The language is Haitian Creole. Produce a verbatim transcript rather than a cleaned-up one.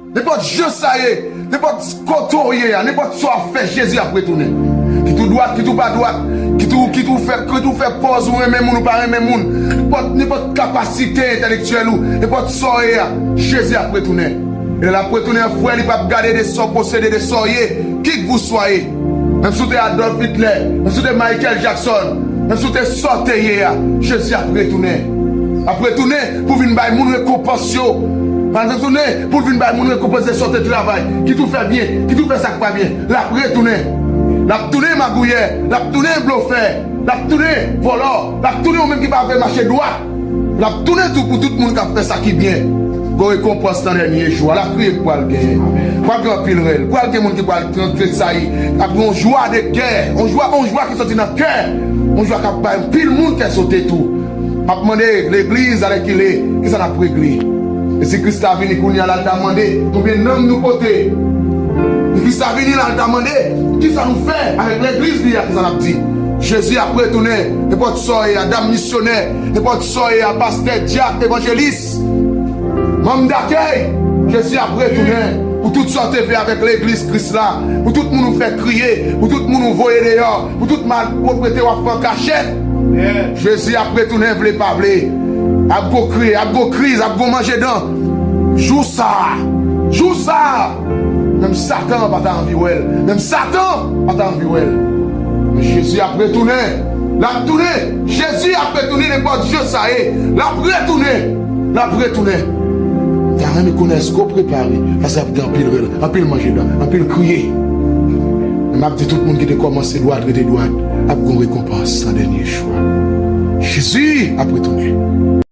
Nenpòt jan sa ye, nenpòt kote w ye a, nenpòt sa w ap fè, Jezi ap retounen. Kit ou dwat, kit ou pa dwat, kit ou, kit ou fè, kit ou fè pòz ou renmen moun, ou pa renmen moun. Nenpòt, nenpòt kapasite entèlektyèl ou, nenpòt sa w ye a, Jezi ap retounen. E lè l ap retounen, frè, li p ap gade de sa w posede, de sa w ye, qui que vous soyez. Menm si w te Adolf Hitler, menm si w te Michael Jackson, menm si w te sa w te ye a, Jezi ap retounen. Ap retounen pou vin bay moun rekonpans yo. Ap retounen pou l vin bay moun rekonpans de sa w te travay. Kit ou fè byen, kit ou fè sa k pa byen. L ap retounen. L ap tounen magouyè, l ap tounen blofè, l ap tounen vòlò, l ap tounen ou menm ki pa vle mache dwat. L ap tounen tou pou tout moun k ap fè sa ki byen. Gon rekonpans nan dènye jou a. L ap kriye k pral genyen. Pral gen anpil rèl. Pral gen moun ki pral transayi. Ap gen yon jwa de kè. Yon jwa, yon jwa ki soti nan kè. Yon jwa k ap bay anpil moun kè sote tou. M ap mande legliz alèkile, kisa n ap regle? Jezi Kris ta vini kounye a la, l ta mande, konbyen nanm nou pote? Jezi Kris ta vini la, l ta mande, kisa nou fè avèk legliz li a, kisa n ap di? Jezi ap retounen, nenpòt sa w ye a, dam misyonè, nenpòt sa w ye a, pastè, dyak, evanjelis, manm dakèy, Jezi ap retounen pou tout sa w te fè avèk legliz Kris la, pou tout moun ou fè kriye, pou tout moun ou voye deyò, pou tout malpwoprete w ap fè an kachèt. Jezi ap retounen, vle pa vle. Ap gon kriye, ap gon kriz, ap gon manje dan. Jou sa a, jou sa a, menm Satan pa ta anvi wè l. Menm Satan pa ta anvi wè l. Men Jezi ap retounen. L ap tounen. Jezi ap retounen nenpòt jan sa ye. L ap retounen. L ap retounen. M ta renmen konnen èske w prepare. Paske ap gen anpil rèl, anpil manje dan, anpil kriye. Men m ap di tout moun ki te kòmanse dwat, rete dwat, ap gen yon rekonpans nan dènye jou a. Jezi ap retounen.